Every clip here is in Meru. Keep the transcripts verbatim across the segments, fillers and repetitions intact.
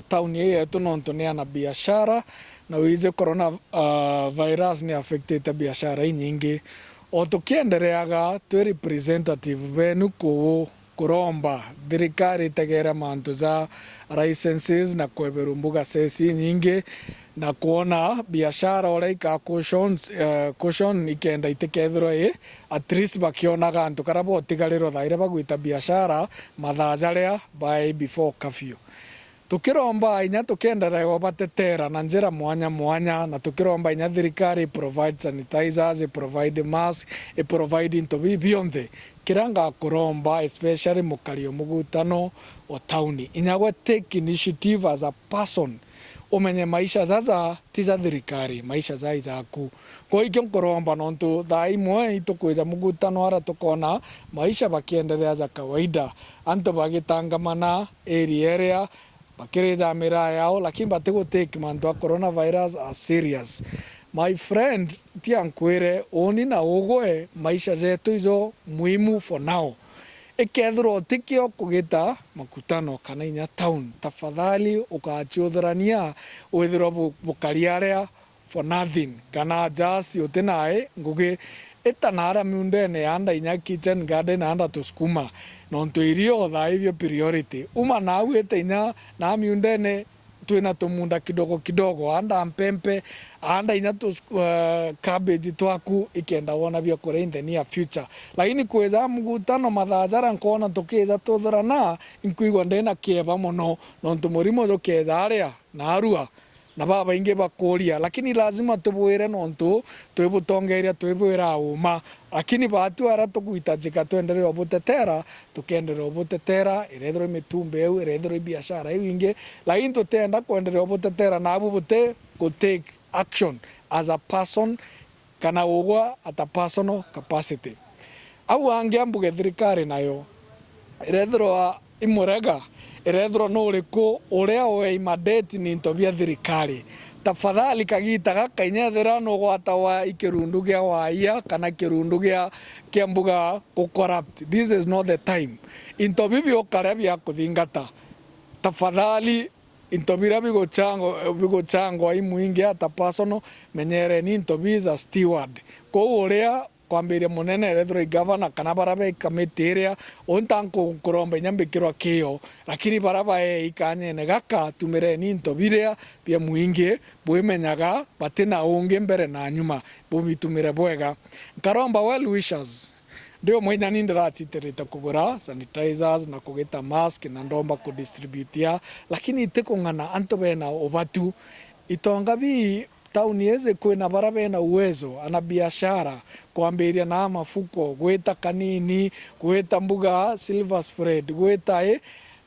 tauni ii yetu nontu ni ana biashara, na wiji corona, ah, virus ni affectite biashara inyingi. O tukiendereaga twi representative benu kuu, kuromba thirikari itegere mantu ja licenses na kweberwa mbuga ceci inyingi, na kwona biashara uria ikaa cautions, eh, caution ikenda itikethirwa i, at least bakionaga antu karia botigarirwa thaa iria bagwita biashara mathaa jaria baai before curfew. Tukiromba inya tukienderea ubatetera na njira mwanya mwanya, na tukiromba inya thirikari i provide sanitizers, i provide mask, i provide into biu bionthe. Kiria ngakuromba, especially mukari o mugutano o tauni, inya gwe take initiative as a person, umenye maisha jaja ti ja thirikari, maisha jaa i jaku. Kwou ikio nkuromba, nontu thaa imwe itukwija mugutano aria tukona maisha bakienderea ja kawaida, antu bagitangamana area iria, bakirija miraa yao, lakini batigu take mantu a coronavirus as serious. My friend, tia nkwire, uni na ugwe, maisha jetu ijo muhimu for now. Ikethirwa utikio kugita makutano kana inya town, tafadhali ukachiuthurania, withirwa bu-, bukari aria for nothing, kana just uti nae ngugi. Ita naara miundene, anda inya kitchen garden, anda tusukuma, nontu irio thaa ibio priority. Uma nau ite inya na miundene, twina tumunda kidogo kidogo, anda mpempe, anda inya tu, uh, cabbage twaku, ikenda wona bia kuria in the near future. Lakini kwija mugutano mathaa jaria nkona tukija tuthurana, inkwigua ndina kieba mono, nontu murimo jukeja aria na arua, na babaingi bakuria, lakini lazima tubwire nontu twibutongeria, twibwira uma. Lakini baatu aria tugwitajika twenderee ubutetera, tukenderee ubutetera, irethirwa i mitumba iu, irethirwa i biashara iu ingi, lakini tutienda kwenderee ubutetera nabu buti gu take action as a person, kana ugwa at a personal capacity. Au angi ambuge thirikari nayo irethirwa imurega, irethirwa nuriku uria uei madeti ni into bia thirikari. Tafadhali kagita gaka inya ethira nugwatawa i kirundu gia waia kana kirundu gia, kia mbuga ku corrupt, this is not the time. Into bibi ukaria bia kuthingata. Tafadhali into biria biguchangwa, biguchangwa i mwingi at a personal, menyereni into bii ja steward. Kwou uria kwambiria munene erethirwa i gavana kana baria be kamiti iria, unta nku-, nkuromba inya mbikirwa kiio, lakini baria baei kanyene gaka, tumireni into biria bia mwingi, bwimenyaga bati na ungi mbere na nyuma, bubitumire bwega. Nkaromba well wishers. Ndi umwe inya ni ndirachitirite kugura sanitizers na kugita mask na ndomba kudistributia, lakini itikung'ana antu bena ubatu. Itonga bii tauni iji kwina baria bena uwezo, ana biashara, kwambiria na mafuko, gwita kanini, gwita mbuga silver spread, gwita i,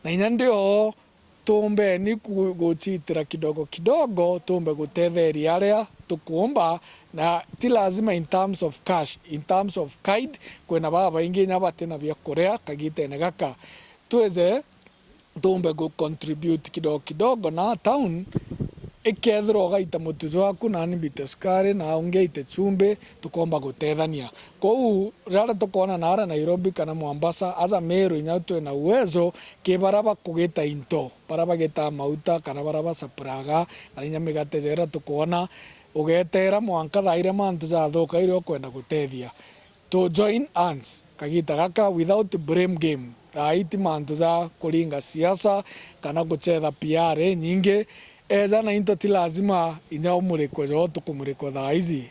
na inya ndio tumbeni ku-, guchitira kidogo kidogo, tumbe gutetheria aria tukuumba, na ti lazima in terms of cash, in terms of kind, kwina babaingi inya batina bia kuria kagitene gaka. Twije tumbe gu contribute kidogo kidogo, na town ikethirwa ugaita mutu jwaku, nani mbite sukari, na ungi aite chumbi, tukomba gutethania. Kwou, riria tukoona naara Nairobi kana Mombasa, aja Meru inya twina uwezo, ki baria bakugita into, baria bagitaa mauta, kana baria basapuraga, kana inya migate jeria tukoona, ugeteera mwanka thaa iria mantu jathuka iria ukwenda gutethia. To join hands kagita gaka without blame game. Thaa ii ti mantu ja kuringa siasa kana guchetha P R inyingi. Eja na into ti lazima inya umurikwe jo tukumurikwa thaa ici.